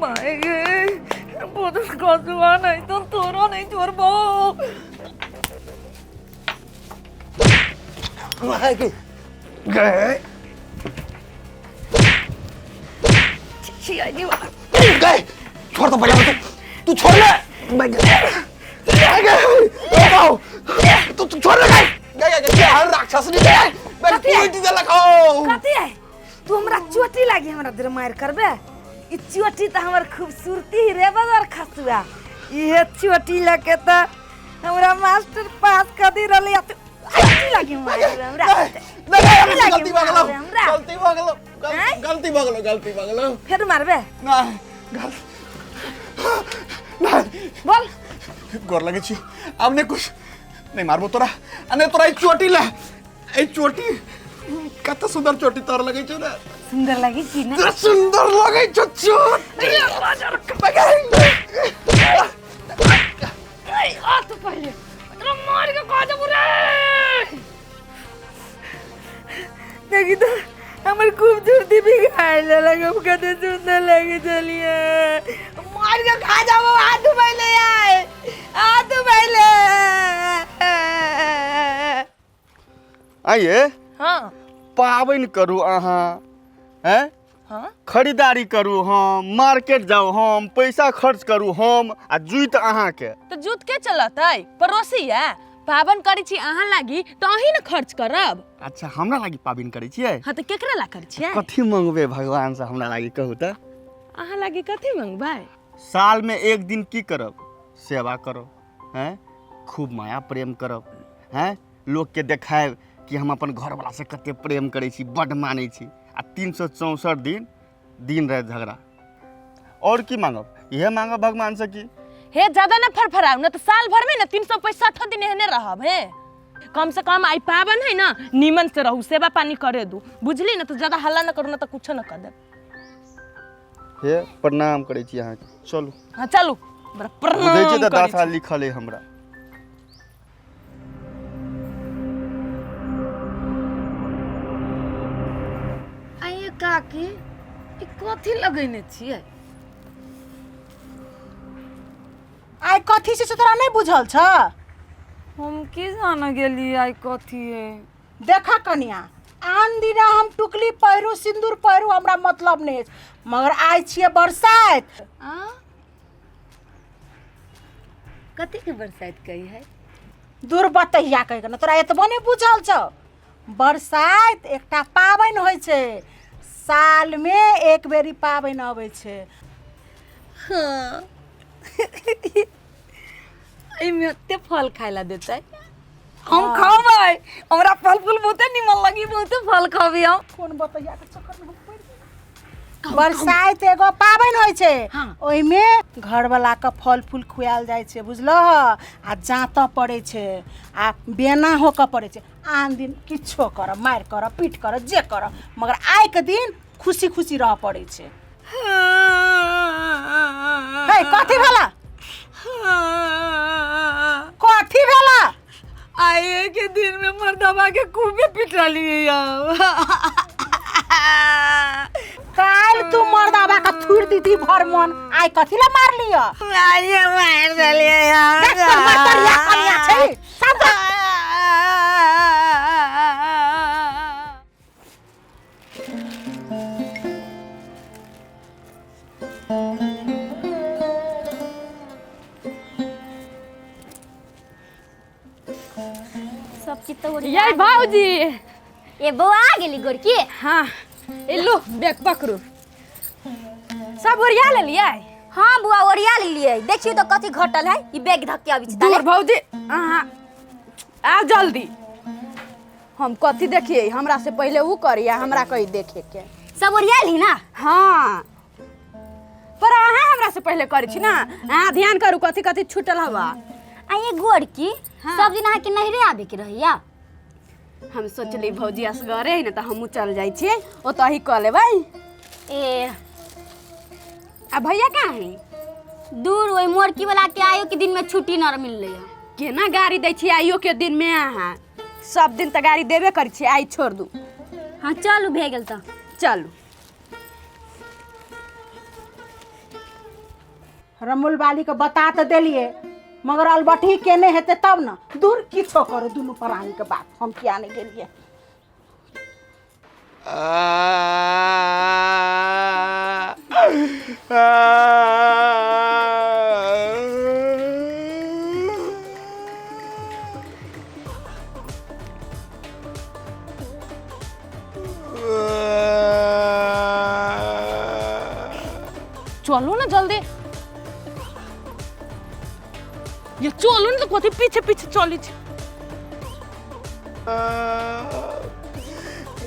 माय गे बोतल खसुआ नहीं तो तोरा नहीं छोड़बो। माय गे गए छी आई नहीं गए, छोड़ तो भैया, तू तू छोड़ ले। मैं गए गए, तू तू छोड़ ले। गए गए गए, हर राक्षस नहीं गए, मैं कथी है? पीट देलक हो। कथी है? तू हमरा चोटी लागी हमरा देर मार करबे? ई चोटी त हमर खूबसूरती ही रे बगर खसुआ। इहे चोटी लके त हमरा मास्टर पास कर दी रहले, तू चोटी लागी मार हमरा। नहीं नहीं, लागी गलती भऽ गेलौ, मारबे हमरा। गलती भऽ गेलौ, आँय? गलती भऽ गेलौ, गलती भऽ गेलौ। फेर मारबे? नहीं, गलती नहीं। बोल। गोर लगै छी, आब नहि कुछ नहीं मारबो तोरा आ नहि तोरा। ई चोटी ले, ई चोटी कते सुंदर चोटी तोर लगै छौ ने। सुंदर लगी छी ने? तोरा सुंदर लगै छौ चोटी। आ तू पहिले तोरा मार के खा देबो रे। देखी तो हमर खूबसूरती भी खाए लेलक, हम कते सुंदर लगे चलिए। मार के खा जाबो। आ तू पहिले आए, आ तू पहिले। आइए। हाँ। पाबनि करू अहाँ, हैं? हाँ। खरीदारी करू हम, मार्केट जाउ हम, पैसा खर्च करू हम, आ जूत अहाँके। तऽ जूत के चलतै? पड़ोसी है। पाबन करै छी अहाँ लागी तऽ अहीं ने खर्च करब। अच्छा, हमरा लागी पाबनि करै छियै? हाँ तऽ केकरा ला करै छियै? कथी मंगबै भगवान से हमरा लागी, कहू तऽ? अहाँ लागी कथी मंगबै? साल में एक दिन की करब? सेवा करब, हैं, खूब माया प्रेम करब, हैं, लोकके देखायब कि हम अपन घरवला से कते प्रेम करै छी, बड्ड मानै छी, आ 364 दिन दिन राति झगड़ा। और की मांगब? इहे मांगब भगवान से की। हे ज्यादा न फरफराउ न तऽ साल भर में न 365 दिन एहने रहब। हे कम से कम आई पाबन है ना, नीमन से रहू, सेवा पानी करे दू, बुझली न? तऽ ज्यादा हल्ला न करू न तऽ कुछो न कर देब। हे प्रणाम करै छी अहाँके, चलू। हाँ चलू, बड़ा बुझै प्रणाम छियै तऽ करै दशा छी। लिखल अइ हमरा। आइए काकी, ई कथी लगेने छियै? आइ कथी छै से तोरा नहि बुझल छ? हम की जाने गेली आइ कथी है। देख कनिया, आन दिना हम टुकली पहिरू, सिन्दूर पहिरू, हमरा मतलब नहि अछि, मगर आइ छियै बरसाइत। आ कथी के बरसाइत कही है? दूर बतैया कहि के ने तोरा एतबो नहि बुझल छौ? बरसाइत एकटा पाबनि होइ छै, सालमे एक बेर ई पाबनि अबै छै। हाँ, एहिमे एते फल खाय ला देतै, हम खबै। हमरा फल फूल बहुते निमन लगी, बहुते फल खबै हम। कोन बतैया के चक्कर में हम पड़ि गेली। बरसाइत एगो पाबनि होइ छै। हाँ। ओहिमे घरवला के फल फूल खुआयल जाइ छै, बुझलह? आ जाँतऽ पड़ै छै आ बेना होकऽ पड़ै छै। आन दिन किछो करऽ, मारि करऽ, पीट करऽ, जे करऽ, मगर आइके दिन खुशी खुशी रहऽ पड़ै छै। हे कथी भेला? कथी भेला? आइए के दिन में मर्दबा के खूबे पिटलिए हम। काल्हि तू मर्दाबा के थुरि दीदी भर मन, आइ कथी ला मार लिअ? आइए मार देलिए। देख तोर मर्दरिया कनिया छै सब। सब चीज तो ओरिया। ये भाऊजी। ए बौआ, आ गेली गोरकी? हाँ, ए लो बैग पकड़ू, सब ओरिया लेलियै? हाँ बुआ, ओरिया लेलियै। देखियौ तो कथी घटल है, ई बैग धक्के अबै छै। दूर भौजी, अहाँ आ जल्दी। हम कथी देखिए? हमरा से पहले ऊ करिया, हमरा कही देखे के। सब ओरिया ली ना? हाँ, पर अहाँ हमरा से पहले करै छी ना, अहाँ ध्यान करू कथी कथी छूटल हवा। आ ये गोरकी। हाँ। सब दिन अहाँके नैहरे आबे के रहैया? हम सोचली भौजी असगरे है ने तऽ हमहूँ चल जाइ छियै, ओतऽ ही कऽ लेबै। ए आ भैया कहाँ है? दूर, ओहि मोरकी वाला के आयो के दिन में छुट्टी न मिललै है। केना गाड़ी दै छियै आइयो के दिन में? अहाँ सब दिन तऽ गाड़ी देबे करै छियै, आइ छोड़ दू। हाँ चलू, भए गेल तऽ। चलू। रमूल बाली के बता तऽ देलियै, मगर अलबटही केने हेतै तब ने। दूर, किछो करू दुनू प्राणीके बात, हम किया नहि गेलियै। चलू ना जल्दी, ये चलू ना तो कथी पीछे पीछे चली छी।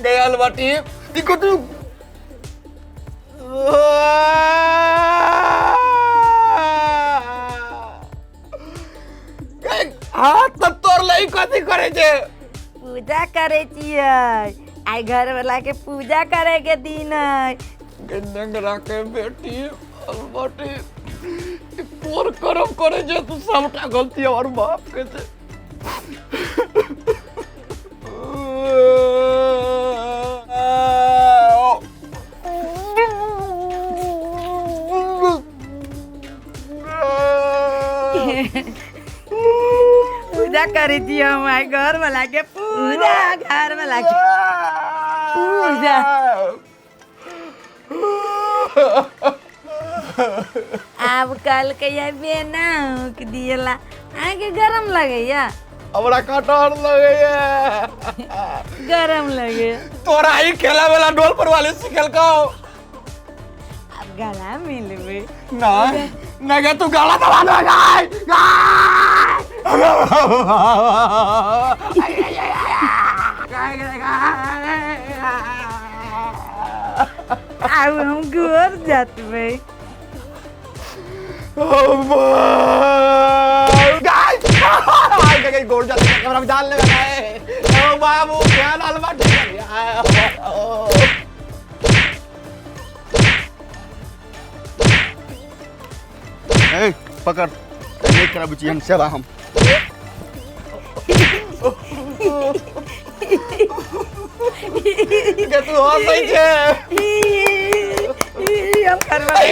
गयाल बाटी ई कथी? हाथ तऽ तोड़ ले, ई कथी करै छै? पूजा करै छियै, आइ घरवाला के पूजा करे के दिन है। गंडरा के बेटी अलबाटी, ई तोर करम करे छै, तू सबटा गलती हमर बाप के छै। पूजा करै छियै हम आइ घरवाला के पूजा, घरवाला के पूजा। आब कल के ये बेना के दियला अहाँके गरम लगैया? हमरा कटहर लगैया। गरम लगैया। तोरा ई खेला वाला डोल पर वाले सिखेलकौ? आब गला मिलबै। नहीं नहीं गे, तू गाला दबा दे। गाय गाय आब हम घर जतबै। गाय गाय गाय, गोड़ जा कैमरा में डाल ले। ओ बाबू, क्या लाल बाटी। ए पकड़, नहीं कराबै छी हम सेवा हम। के तू हंसै छे? हम करबै।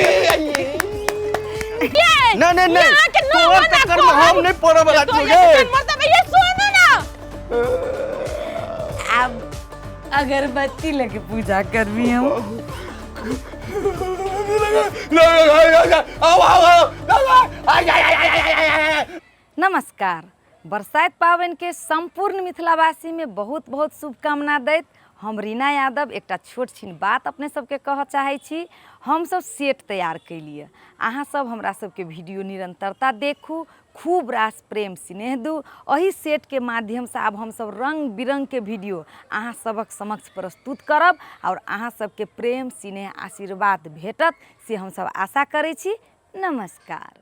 नहीं नहीं नहीं, अहाँके न तोहर मना चक्कर में हम नहीं पड़े वाला तो छियौ ये गे। मर्दबा, ये सुनू ना। आब अगरबत्ती लेके पूजा करबी हम। नमस्कार, बरसाइत पाबनि के सम्पूर्ण मिथिलावासी में बहुत बहुत शुभकामना दैत हम रीना यादव एकटा छोट छिन बात अपने सबके कहऽ चाहै छी। हमसब सेट तैयार केलियै, अहाँ सब हमरा सबके वीडियो निरंतरता देखू, खूब रास प्रेम स्नेह दू। एहि सेट के माध्यमसँ आब हमसब रंग बिरंग के वीडियो अहाँ सबक समक्ष प्रस्तुत करब और अहाँ सबके प्रेम स्नेह आशीर्वाद भेटत से हमसब आशा करै छी। नमस्कार।